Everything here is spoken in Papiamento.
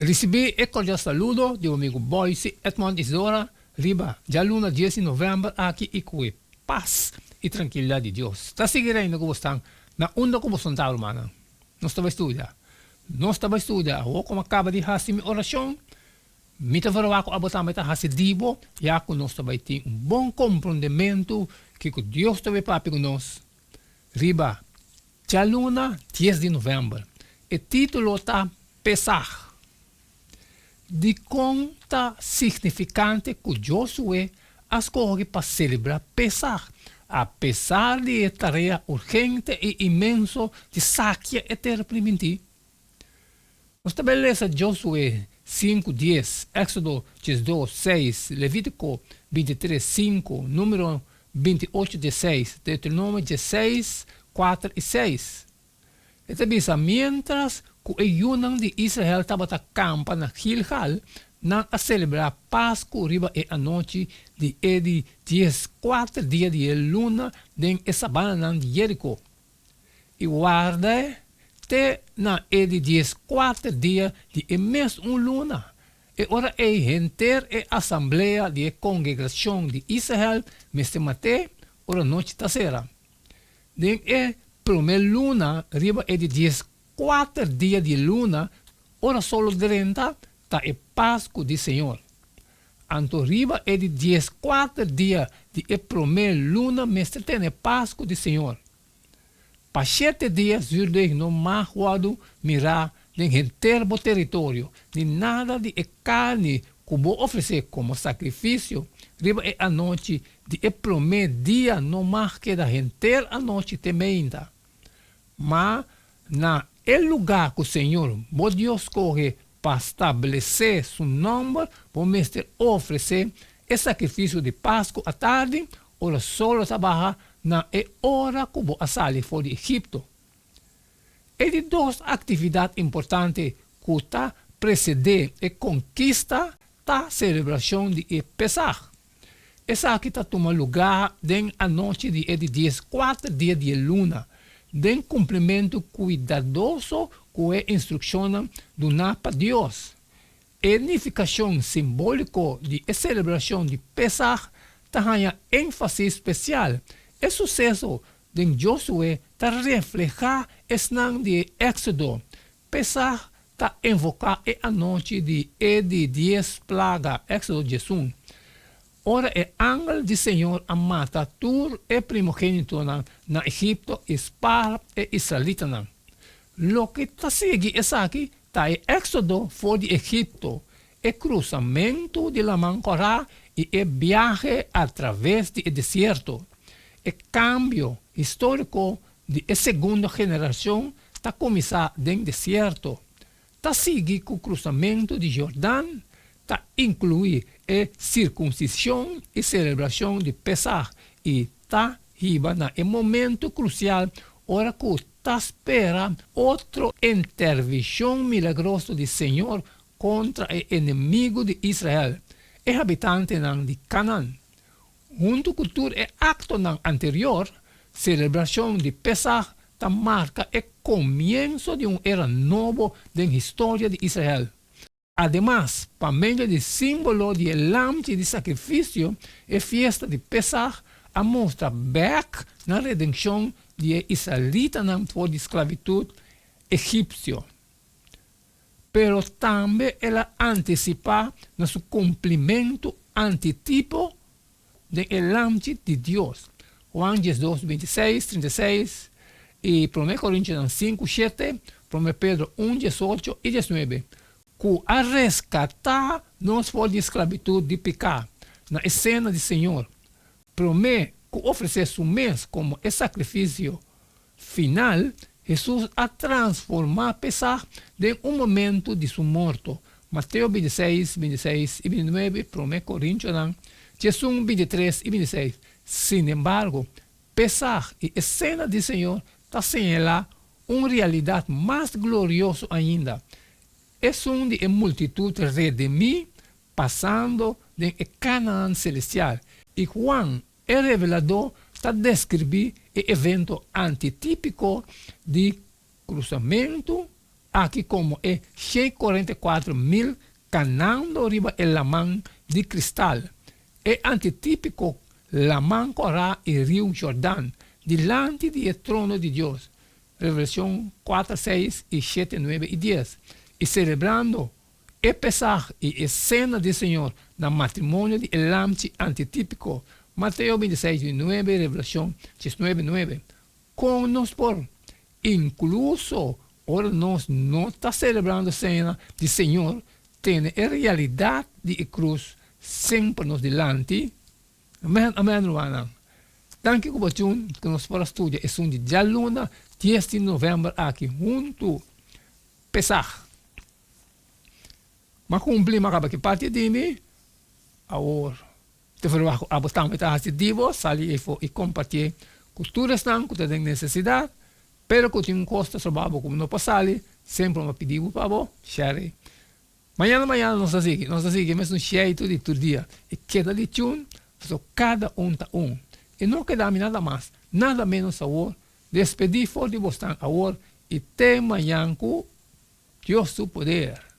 Risibí e kordial saludo di bo amigu Boyce Edmond Isidora riba djaluna dies di novèmber aki i ku e pas i trankilidat di Dios ta sigui reina ku bosnan na unda ku boso ta, rumannan. Nos ta bai studia. Nos ta bai studia. Awor ku mi a kaba di hasi mi orashon, mi ta verwagt ku abo tambe ta hasi di bo, ya ku nos ta bai tin un bon komprondementu kiko Dios ta bai papia ku nos riba djaluna dies di novèmber. E título ta Pesaj. Dikon ta signifikante ku Josué a skohe pa selebrá Pesaj apesar di e tarea urgente i inmenso di sakia e tera primintí? Nos ta bai lesa Josué sinku, dies, Éksodo diesdos, seis, Levítiko bintitres, sinku, Número bintiocho, diesseis, Deuteronomio diesseis, kuater i seis. E ta bisa, Miéntras ku e yunan di Israel tabata kampa na Gilgal, nan a selebrá Pasku riba e anochi di e di dieskuater dia di e luna den e sabananan di Jeriko. I warda te na e di dieskuater dia di e mes un luna. E ora ei henter e asamblea di e kongregashon di Israel mester mat'é ora nochi ta sera. Den e promé luna riba e di dieskuater dia di luna, ora solo drenta, ta e Pasku di señor. Anto riba e di dieskuater dia di e promé luna mester tene Pasku di señor. Pa shete dia zürdeg no mag wòrdu mirá den henter bo teritorio, ni nada di e karni ku bo ofresé komo sakrifisio riba e anochi di e promé dia no mag keda henter anochi te meinta. Ma na e lugá ku señor bo Dios skohe pa stablesé su nòmber, bo mester ofresé e sakrifisio di Pasku atardi, ora solo ta baha na e ora ku bo a sali for di Egipto. E di dos aktividat importante ku ta presedé e konkista ta selebrashon di e Pesach. Esaki ta tuma lugá den anochi di e di dieskuater dia di e luna, den kumplimentu kuidadoso ku e instrukshonnan duná pa Dios. E nifikashon simbóliko di e selebrashon di Pesach ta haña énfasis spesial. E suseso den Josué ta reflehá esnan di e Éksodo. Pesach ta invoká e anochi di e di dies plaga, Éksodo diesun, ora e angel di Señor a mata tur e primogénitonan na Egipto i spar e israelitanan. Loke ta sigui esaki ta e éksodo for di Egipto, e krusamentu di Laman Kòrá i e biahe atraves di e desierto. E kambio históriko di e segundo generashon ta kuminsá den desierto, ta sigui ku krusamentu di Jordan, ta inkluí e sirkunsishon i selebrashon di Pesach i ta hiba na e momentu krusial ora ku ta spera otro intervenshon milagroso di Señor kontra e enemigu di Israel, e habitantenan di Kanan. Huntu ku tur e aktonan anterior, selebrashon di Pesach ta marka e komienso di un era nobo den historia di Israel. Ademas, pa medio di símbolo di e lamchi di sakrifisio, e fiesta di Pesach a mustra bèk na redenshon di e israelitanan for di sklabitut egipsio. Pero tambe el a antisipá na su kumplimentu antitipo den e Lamchi di Dios. Juan diesdos, bintiseis, trinta i seis i Promé Korintionan sinku, shete, Promé Pedro un, diesocho i diesnuebe, ku a reskatá nos for di sklabitut di piká na e Sena di Señor, promé ku ofresé su mes komo e sakrifisio final, Hesus a transformá Pesaj den un momentu di su morto, Mateo bintiseis, bintiseis i bintinuebe, Promé Korintionan diesun, bintitres i bintiseis. Sinembargo, Pesaj i e Sena di Señor ta señalá un realidat mas glorioso ainda, esun di e multitut redimí pasando den e Kanaan selestial, i Juan E reveladó ta deskribí e evento antitípiko di krusamentu. aki komo e 144.000 kanando riba e laman di kristal, e antitípiko Laman Kòrá i Riu Jordan, dilanti di e trono di Dios, Revelashon 4, 6 i 7, 9 i 10, i selebrando e Pesaj i e Sena di Señor na matrimonio di e Lamchi antitípiko, Mateo 26, 9, Revelashon 19, 9. Kon nos por, inkluso ora nos no ta selebrando Sena di Señor, tene e realidat di e krus semper nos dilanti? Amen, amen, rumannan. Danki ku bo tune ku nos por a studia esun di djaluna 10 di novèmber aki huntu. Pesaj. M'a kumpli, m'a kaba ki parti di mi. Awor te verwagt ku abo tambe ta hasi di bo, sali efo i kompartié ku tur esnan ku ta den nesesidat, pero ku tin un kos ta soba bo ku bo no por sali, semper m'a pidi bo pa bo share. Mañana mañana nos ta sigui, nos ta sigui mesun sheitu di tur dia i keda di tune, pasobra kada un ta un. I no keda mi nada mas, nada menos awor, despedí for di bosnan awor i te mañan ku Dios su poder.